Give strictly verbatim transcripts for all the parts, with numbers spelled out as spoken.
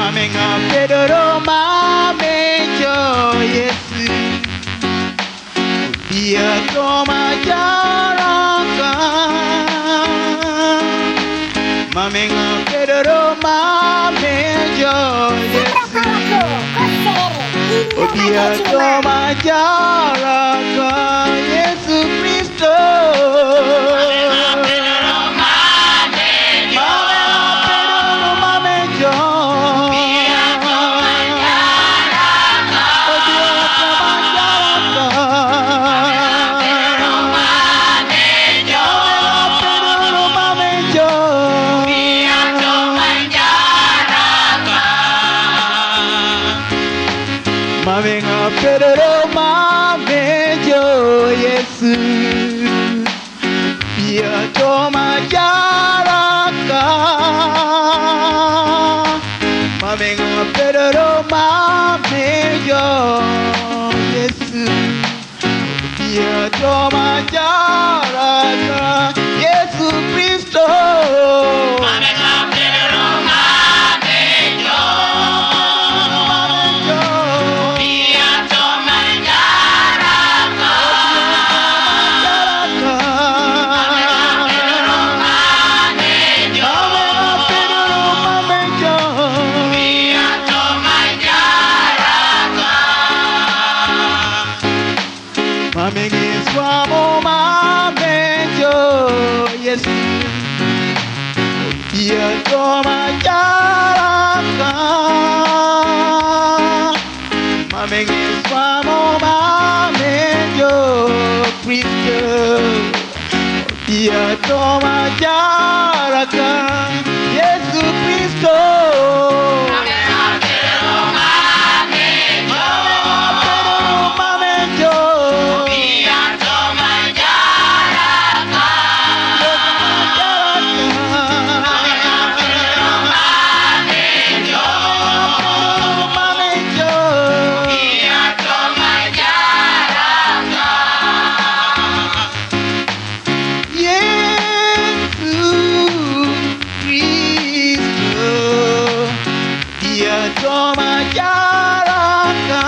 Mame ng'a Pedro, mame jo Yesu. Obia toma jaraka. Mame ng'a Pedro, mame jo Yesu. Obia toma jaraka, Yesu Kristo. Mame ng'a Pedro, mame jo. Obia toma jaraka. Mame ng'a Pedro, mame jo Yesu. Obia toma jaraka. Mame ng'a Pedro, mame jo Yesu. Obia toma jaraka, Yesu Kristo. Mame ng'a Pedro, mame jo. Obia toma jaraka. Mame ng'a Pedro, mame jo. Mame ng'iswa mo, mame jo Yesu. Obia toma jaraka. Mame ng'iswa mo, mame jo Kristo. Obia toma jaraka, Yesu Kristo. Mame ng'a Pedro, mame jo. Mame jo. Yesu Kristo, obia toma jaraka.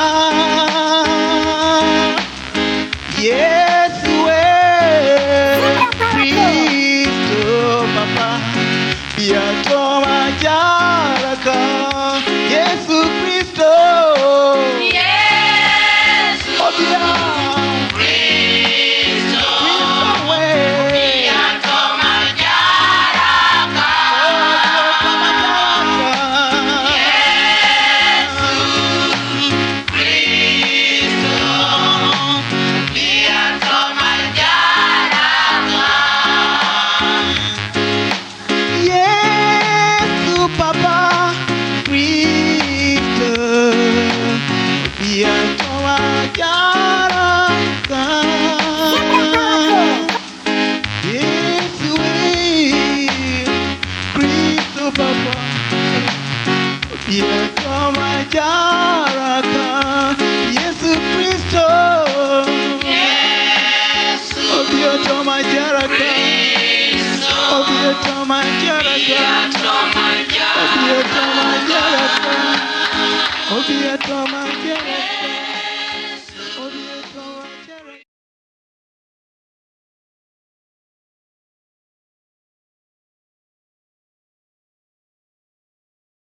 Yesu we Kristo, Papa, obia toma jaraka. Yesu Kristo. Yesu. Obia. Kristo. Kristo we. Obia toma jaraka. Obia toma jaraka. Yesu Kristo. Obia toma jaraka. Yesu Papa Kristo, obia toma jaraka. Yesu we, Kristo Papa, obia toma jaraka. Yesu Kristo. Obia toma jaraka. Obia toma jaraka. Obia toma jaraka. Obia toma jaraka.